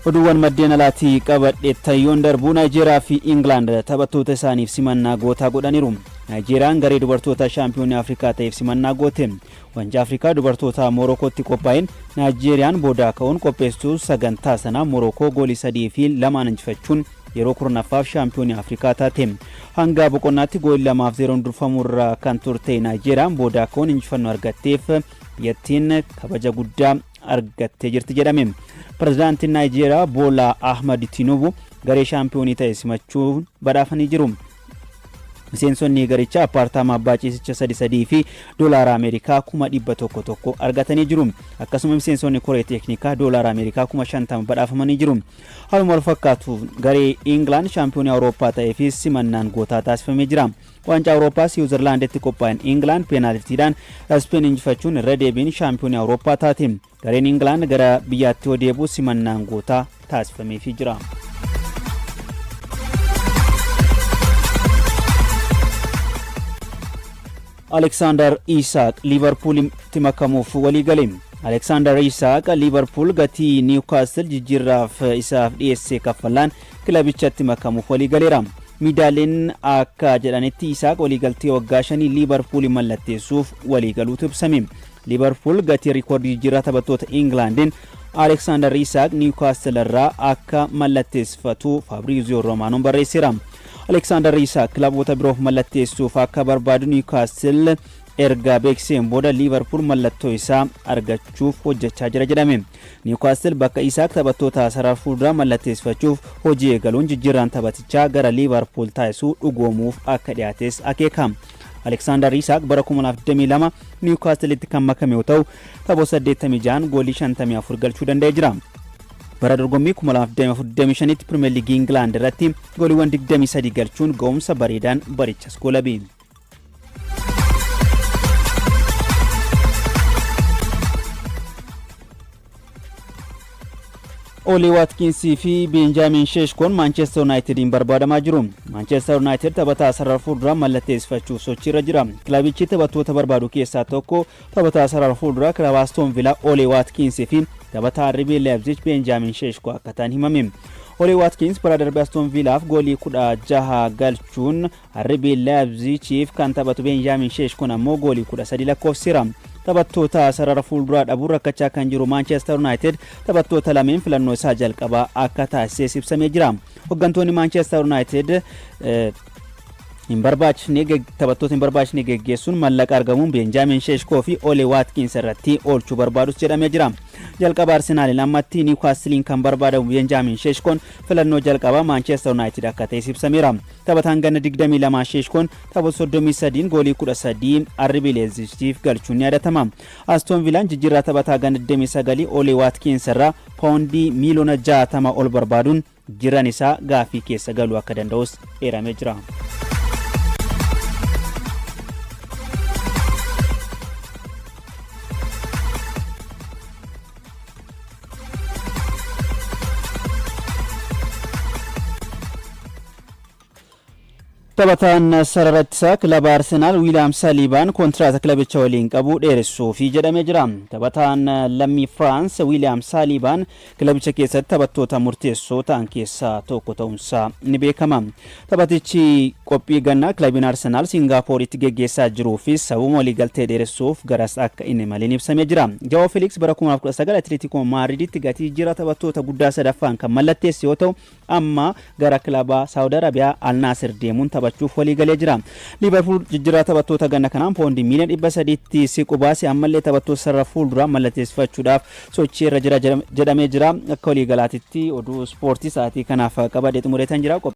Oduuwwan maddeen alaatii qabadhe yoon darbu, Naayijeeriyaa fi Ingilaand taphattoota isaaniif simannaa gootaa godhaniiru. Naayijeeriyaan garee dubartoota shaampiyoonii Afrikaa ta'eef simannaa goote. Waancaa Afrikaa dubartoota Moorokootti qophaa'een Naayijeeriyaan boodaa ka'uun qopheessituu sagantaa sanaa Moorokoo goolii 3-2 injifachuun yeroo 10ffaaf shaampiyoonii Afrikaa taate. Hanga boqonnaatti goolii 2-0n durfamuurra kan turte Naayijeeriyaan boodaa ka'uun injifannoo argatteef biyyattiin kabaja guddaa argattee jirti jedhame. Pirezidaantiin Naayijeeriyaa Boolaa Ahmad Tinubu garee shaampiyoonii ta'e simachuun badhaafanii jiru. Miseensonni garichaa appaartaamaa abbaa ciisicha sadi sadii fi doolaara Ameerikaa 100,000 argatanii jiru. Akkasuma miseensonni koree teeknikaa doolaara Ameerikaa 50,000 badhaafamanii jiru. Haaluma wal fakkaatu garee Ingilaand shaampiyoonii Awurooppaa ta'ee fi simannaan gootaa taasifamee jira. Waancaa Awurooppaa Siwiizerlaanditti qophaa'een Ingilaand peenaaltiidhaan Speen injifachuun irra deebiin shaampiyoonii Awurooppaa taate. Gareen Ingilaand gara biyyaatti yoo deebi'u simannaan gootaa taasifameefii jira. Aleksaandar Isaaq Liivarpuulitti makamuuf walii gale. Aleksaandar Isaaq Liivarpuul gatii Niwkaastil jijjiirraaf isaaf dhiyeesse kaffallaan kilabichatti makamuuf walii galeera. Miidiyaaleen akka jedhanitti Isaaq waliigaltee waggaa 5 Liivarpuul mallatteessuuf walii galuutu ibsame. Liivarpuul gatii riikoordii jijjiirraa taphattoota Ingilaandiin Aleksaandar Isaaq Niwkaastil irraa akka mallatteessifatu Faabriiziyoo Roomaanoon barreesseera. Aleksaandar Isaaq kilaboota biroof mallatteessuuf akka barbaadu Niwkaastil erga beeksiseen booda Liivarpuul mallattoo isaa argachuuf hojjechaa jira jedhame. Niwkaastil bakka Isaaq taphattoota sarara fuulduraa mallatteessifachuuf hojii eegaluun jijjiirraan taphatichaa gara Liivarpuul taasisuu dhugoomuuf akka dhiyaates akeeka. Aleksaandar Isaaq bara 2022 Niwkaastilitti kan makame yoo ta'u, taphoota 86 goolii 54 galchuu danda'ee jira. Bara dorgommii 2024-25tti Pirimeer Liigii Ingilaand irratti gooliiwwan 23 galchuun ga'umsa bareedaan barichas goolabe. Olii Waatkinsii fi Beenjaamin Sheeshkoon Maanchestar Yuunaayitediin barbaadamaa jiru. Maanchestar Yuunaayited taphataa sarara fuulduraa mallatteessifachuuf sochiirra jira. Kilabichi taphattoota barbaadu keessaa tokko taphataa sarara fuulduraa kilaba Aston Villa Olii Waatkinsii fi taphataa RB Leipzig Beenjaamin Sheeshkoo akka ta'an himame. Olii Waatkins bara darbe Aston Villaaf goolii 16 galchuun RB Leipzigiif kan taphatu Beenjaamin Sheeshkoon ammoo goolii 13 lakkoofsiseera. Taphattoota sarara fuulduraa dhabuun rakkachaa kan jiru Maanchestar United taphattoota lameen filannoo isaa jalqabaa akka taasises ibsamee jira. Hooggantoonni Maanchestar United hin barbaachisne taphattoota hin barbaachisne geggeessuun mallaqa argamuun Beenjaamin Sheeshkoo fi Ole Waatkins irratti oolchuu barbaadus jedhamee jira. Jalqaba Arsenaaliin ammatti Niwkaastiliin kan barbaadamu Beenjaamin Sheeshkoon filannoo jalqabaa Maanchestar United akka ta'es ibsameera. Taphataan ganna 22 Sheeshkoon taphoota 33 goolii 13 RB Leipzigiif galchuun ni yaadatama. Aston Villaan jijjiirraa taphataa ganna 29 Ole Waatkins irraa paawundii miiliyoona 60 ol barbaaduun jiran isaa gaaffii keessa galuu akka danda'us eeramee jira. Taphataan sarara ittisaa kilaba Arsenaal Wiiliyaam Saliibaan kontiraata kilabicha waliin qabu dheeressuufi jedhamee jira. Taphataan lammii Firaans Wiiliyaam Saliibaan kilabicha keessatti taphattoota murteessoo ta'an keessaa tokko ta'uunsaa ni beekama. Taphatichi qophii gannaa kilabiin Arsenaal Siingaappooritti geggeessaa jiruu fi sababuma waliigaltee dheeressuuf garas akka inni maliin ibsamee jira. Jawo Feeliks bara 2019 Atileetikoo Maadriditti gatii jira taphattoota guddaa sadaffaan kan mallatteesse yoo ta'u, amma gara kilaba Saawud Arabiyaa Al Naasir deemuun taphachuuf waliigalee jira. Liivarpuul jijjiirraa taphattoota ganna kanaan paawundii miiliyoona 300tti siqu baase ammallee taphattoota sarara fuulduraa mallatteessifachuudhaaf sochii irra jira jedhamee jira. Akka waliigalaatitti oduu ispoortii sa'aatii kanaaf qabadhe xumureetan jira.